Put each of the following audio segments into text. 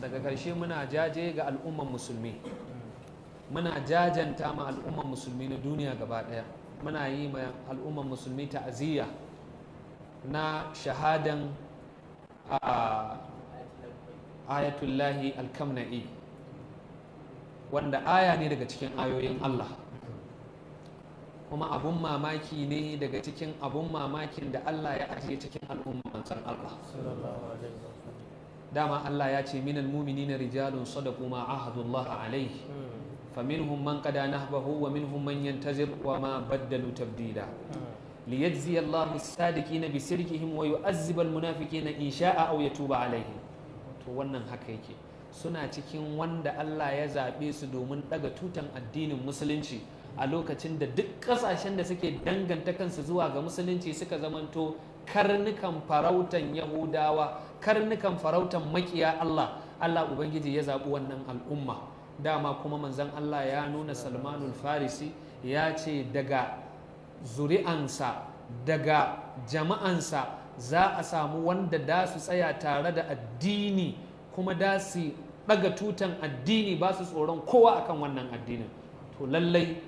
Daga ƙarshe muna jaje ga al'umman musulmi, muna jajanta ma al'umman musulmi na duniya gaba ɗaya, muna yi ma al'umman musulmi ta'aziyya na shahadan Ayatullahi Alkamna'i, wanda aya ne daga cikin ayoyin Allah, kuma abun mamaki ne daga cikin abun mamakin da Allah ya ajiye cikin al'umman manzon Allah. Dama Allah ya ce minal mu'minina rijalun sadaqu ma ahadullah alaihi faminhum man qada nahbahu wa minhum man yantazir wa ma baddalu tabdila liyajzi Allahu as-sadiqina bi sirqihim wa yu'azziba al-munafiqina in sha'a aw yatuba alaihim. To wannan haka yake, suna cikin wanda Allah ya zabe su domin daga tutan addinin musulunci a lokacin da duk kasashen da suke danganta kansu zuwa ga musulunci suka zamanto karnukan farautan Yahudawa, karnukan farautan makiya Allah. Allah Ubangiji ya zaɓi wannan al'umma. Dama kuma manzon Allah ya nuna Salmanul Farisi, ya ce daga zuri'ansa, daga jama'ansa za a samu wanda da su tsaya tare da addini kuma da su ɗaga tutan addini, ba su tsoron kowa akan wannan addinin. To lallai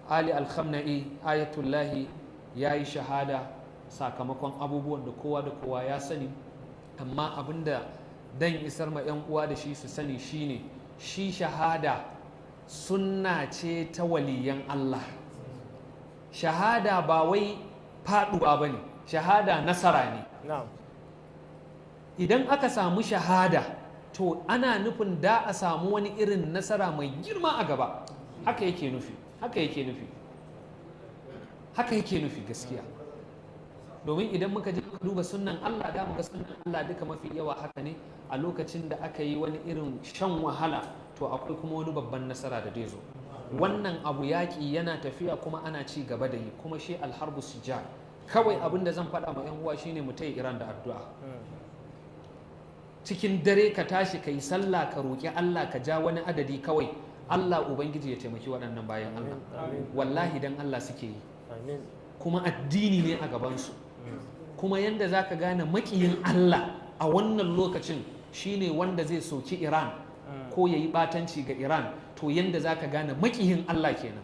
Ali Al-Khamna'i Ayatullahi ya yi shahada sakamakon abubuwan da kowa da kowa ya sani. Amma abinda dan isar ma 'yan uwa da shi su sani shine, shi shahada sunna ce ta waliyan Allah. Shahada ba wai faduwa ba ne, shahada nasara ne. Idan aka samu shahada, to ana nufin da a samu wani irin nasara mai girma a gaba. Haka yake nufi, haka yake nufi, haka yake nufi gaskiya. Domin idan muka je muka duba sunnan Allah, da muka sunnan Allah duka mafi yawa haka ne. A lokacin da aka yi wani irin shan wahala, to akwai kuma wani babban nasara da zai zo. Wannan abu yaƙi yana tafiya kuma ana ci gaba da yi, kuma shi alharbu sijar. Kawai abin da zan faɗa ma 'yan uwa shine mu taya Iran da addu'a. Cikin dare ka tashi ka yi sallah, ka roƙi Allah, ka ja wani adadi kawai, Allah Ubangiji ya taimaki waɗannan bayan Allah. Wallahi dan Allah suke yi, kuma addini ne a gabansu. Kuma yanda za ka gane maƙiyin Allah a wannan lokacin shine wanda zai soki Iran ko ya yi ɓatanci ga Iran. To yanda za ka gane maƙiyin Allah kenan,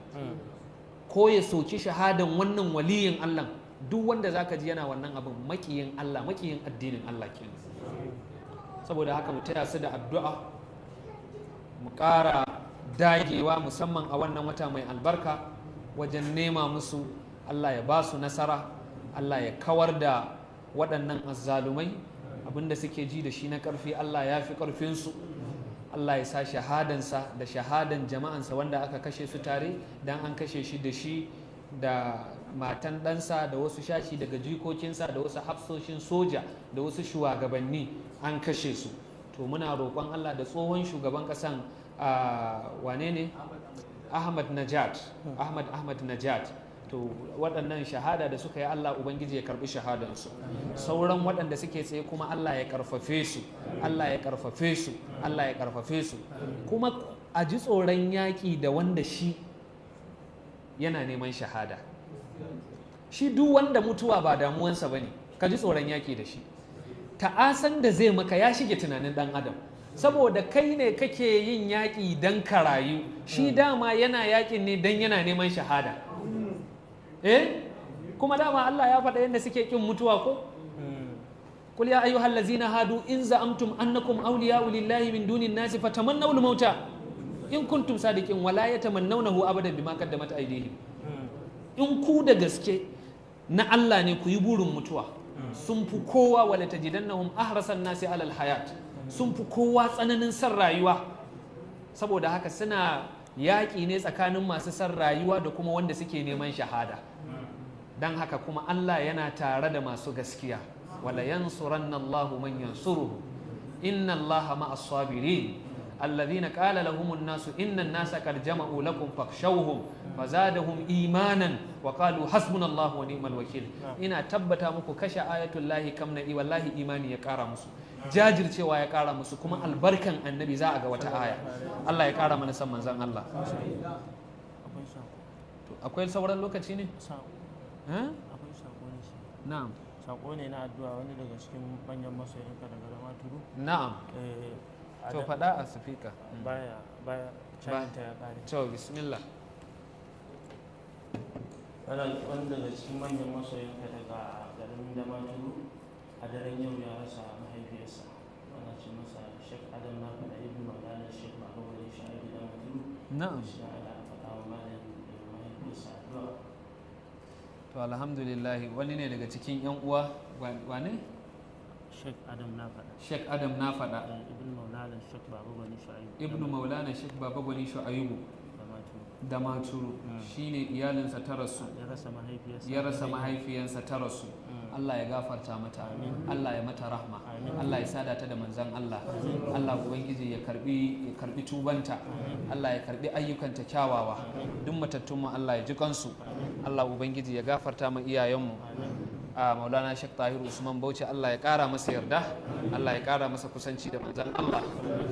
ko ya soki shahadan wannan waliyin Allah. Duk wanda za ka ji yana wannan abin, maƙiyin Allah, maƙiyin addinin Allah kenan. Saboda haka mu taya su da addu'a, mu ƙara dagewa, musamman a wannan wata mai albarka, wajen nema musu Allah ya ba su nasara, Allah ya kawar da waɗannan azzalumai. Abinda suke ji da shi na ƙarfi, Allah ya fi ƙarfinsu. Allah ya sa shahadansa da shahadan jama'ansa wanda aka kashe su tare, dan an kashe shi da shi da matan ɗansa da wasu shashi daga jikokinsa da wasu hafsoshin soja da wasu shugabanni, an kashe su. To muna roƙon Allah da tsohon shugaban ƙasan, wane ne, Ahmad Najat, Ahmad Najat. To waɗannan shahada da suka yi, Allah Ubangiji ya karɓi shahadansu. Sauran waɗanda suke tsaye kuma Allah ya karfafe su, Allah ya karfafe su, Allah ya karfafe su. Kuma a ji tsoron yaƙi da wanda shi yana neman shahada. Shi duk wanda mutuwa ba damuwansa ba ne, ka ji tsoron yaƙi da shi. Ta'asan da zai maka ya shige tunanin ɗan adam, saboda kai ne kake yin yaƙi don ka rayu, shi dama yana yaƙin ne don yana neman shahada. Kuma dama Allah ya faɗa yadda suke ƙin mutuwa ko? Qul ya ayyuhal ladzina hadu in za'amtum annakum awliya'u lillahi min dunin nasi fatamannaw al-mauta in kuntum sadiqin wala yatamannawnahu abadan bima qaddamat aydihim. In ku da gaske na Allah ne, ku yi burin mutuwa. Sun fi kowa, wala tajidannahum ahrasan nasi alal hayat, sun fi kowa tsananin son rayuwa. Saboda haka suna yaƙi ne tsakanin masu son rayuwa da kuma wanda suke neman shahada. Don haka kuma Allah yana tare da masu gaskiya. Wala yansuranna Allahu man yansuruhu inna Allaha ma'as sabirin alladhina qala lahumun nasu inna an-nasa qad jama'u lakum fakhshawhum fazadahum imanan wa qalu hasbunallahu wa ni'mal wakil. Ina tabbata muku kashe Ayatullahi Kamna'i, wallahi imani ya kara musu, jajircewa ya kara musu, kuma albarkan annabi za a ga wata aya. Allah ya kara mana san manzon Allah. Akwai sauran lokaci ne? Akwai sako ne shi. Na'am. Sako ne na addu'a, wani daga cikin manyan masoyanka daga Damaturu. Na'am. To faɗa a sifika. Baya baya, cajin ta ya ƙare. To bismillah. Wani daga cikin manyan masoyanka daga garin Damaturu, a daren yau ya rasa mahaifiyarsa. Ana ce masa Sheikh Adam na faɗa, Ibn Maulana Sheikh Baba Wali Sha'ibu Damaturu. Na'am. Shi ala a faɗa wa malam da mahaifiyarsa addu'a. To alhamdulillah, wani ne daga cikin yan uwa, wane? Sheikh Adam na faɗa. Sheikh Adam na faɗa. Ibn Maulana Sheikh Baba Gwani Shu'aibu. Ibnu Maulana Sheikh Baba Gwani Shu'aibu Damaturu. Damaturu, shine iyalinsa ta rasu. Ya rasa mahaifiyarsa. Ya rasa mahaifiyarsa ta rasu. Allah ya gafarta mata, Allah ya mata rahma, Allah ya sada ta da manzan Allah. Allah ubangiji ya karbi tubanta, Allah ya karbi ayyukanta kyawawa. Duk matattun mu Allah ya ji kansu, Allah ubangiji ya gafarta ma iyayenmu. A Maulana Sheikh Tahir Usman Bauchi, Allah ya kara masa yarda, Allah ya kara masa kusanci da manzan Allah.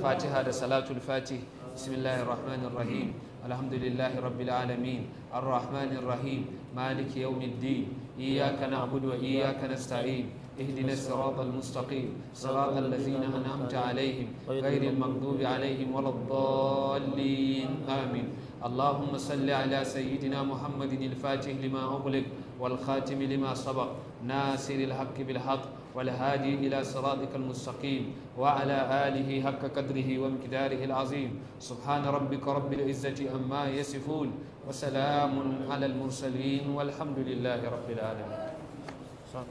Fatiha da salatul fatih. Bismillahir rahmanir rahim. Alhamdulillahi rabbil alamin, arrahmanir rahim, maliki yawmiddin. Iyyaka na'budu wa iyyaka nasta'in. اهدنا الصراط المستقيم، صراط الذين أنعمت عليهم، غير المغضوب عليهم ولا الضالين، آمين. اللهم صل على سيدنا محمد الفاتح لما أغلق، والخاتم لما سبق، ناصر الحق بالحق، والهادي إلى صراطك المستقيم، وعلى آله حق قدره ومقداره العظيم. سبحان ربك رب العزة عما يصفون، وسلام على المرسلين، والحمد لله رب العالمين. Sa-